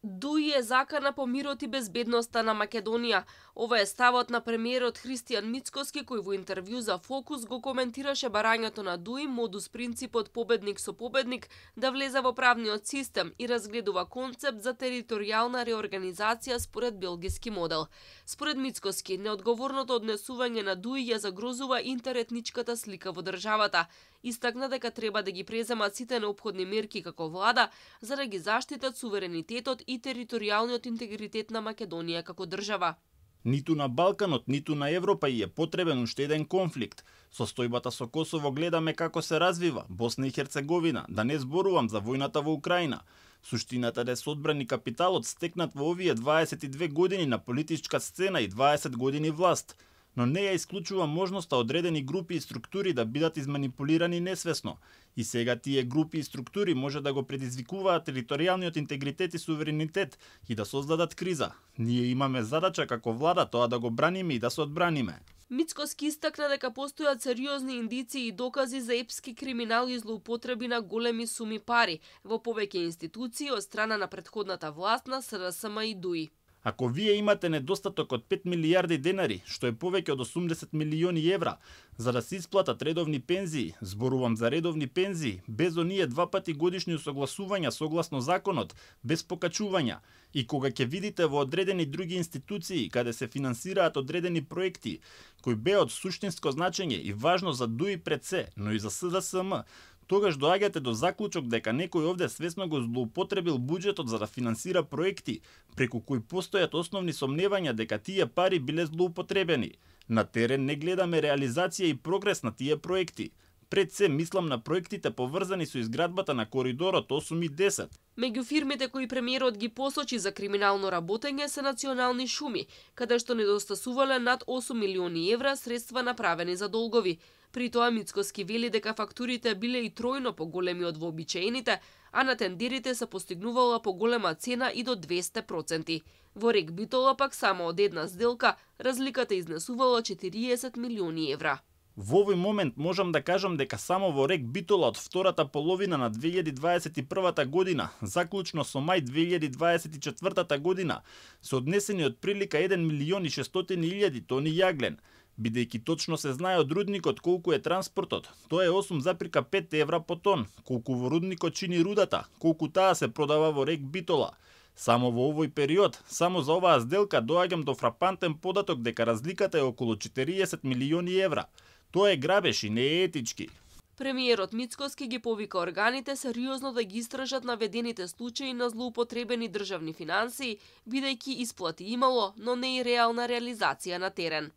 Дуи е закана по мирот и безбедноста на Македонија. Ова е ставот на премиерот Христијан Мицкоски, кој во интервју за Фокус го коментираше барањето на Дуи модус принципот победник со победник да влезе во правниот систем и разгледува концепт за територијална реорганизација според белгиски модел. Според Мицкоски, неодговорното однесување на Дуи ја загрозува интеретничката слика во државата. Истакна дека треба да ги преземат сите неопходни мерки како влада за да ги заштитат суверенитетот и територијалниот интегритет на Македонија како држава. Ниту на Балканот, ниту на Европа и е потребен уште еден конфликт. Состојбата со Косово гледаме како се развива, Босна и Херцеговина, да не зборувам за војната во Украина. Суштината да се одбрани капиталот стекнат во овие 22 години на политичка сцена и 20 години власт. Но не ја исклучува можноста одредени групи и структури да бидат изманипулирани несвесно. И сега тие групи и структури може да го предизвикуваат територијалниот интегритет и суверенитет и да создадат криза. Ние имаме задача како влада тоа да го браниме и да се одбраниме. Мицкоски истакна дека постојат сериозни индиции и докази за епски криминал и злоупотреби на големи суми пари во повеќе институции од страна на претходната власт на СРСМ и ДУИ. Ако вие имате недостаток од 5 милијарди денари, што е повеќе од 80 милиони евра, за да се исплатат редовни пензии, зборувам за редовни пензии, без оние 2 пати годишни усогласувања согласно законот, без покачувања, и кога ќе видите во одредени други институции каде се финансираат одредени проекти, кои беа од суштинско значење и важно за ДУИ пред се, но и за СДСМ, тогаш доаѓате до заклучок дека некој овде свесно го злоупотребил буџетот за да финансира проекти, преку кои постојат основни сомневања дека тие пари биле злоупотребени. На терен не гледаме реализација и прогрес на тие проекти. Пред се мислам на проектите поврзани со изградбата на коридорот 8 и 10. Меѓу фирмите кои премиерот ги посочи за криминално работење се национални шуми, каде што недостасувале над 8 милиони евра средства направени за долгови. При тоа Мицкоски вели дека фактурите биле и тројно поголеми од вообичаените, а на тендерите се постигнувала поголема цена и до 200%. Во Рек Битола пак само од една сделка разликата изнесувала 40 милиони евра. Во овој момент можам да кажам дека само во Рек Битола од втората половина на 2021 година, заклучно со мај 2024 година, се однесени од прилика 1 милион и 600.000 тони јаглен. Бидејќи точно се знае од рудникот колку е транспортот, тоа е 8,5 евра по тон, колку во рудникот чини рудата, колку таа се продава во Рек Битола. Само во овој период, само за оваа сделка доаѓам до фрапантен податок дека разликата е околу 40 милиони евра. Тоа е грабеж и не е етички. Премиерот Мицкоски ги повика органите сериозно да ги истражат наведените случаи на злоупотребени државни финансии, бидејќи исплати имало, но не и реална реализација на терен.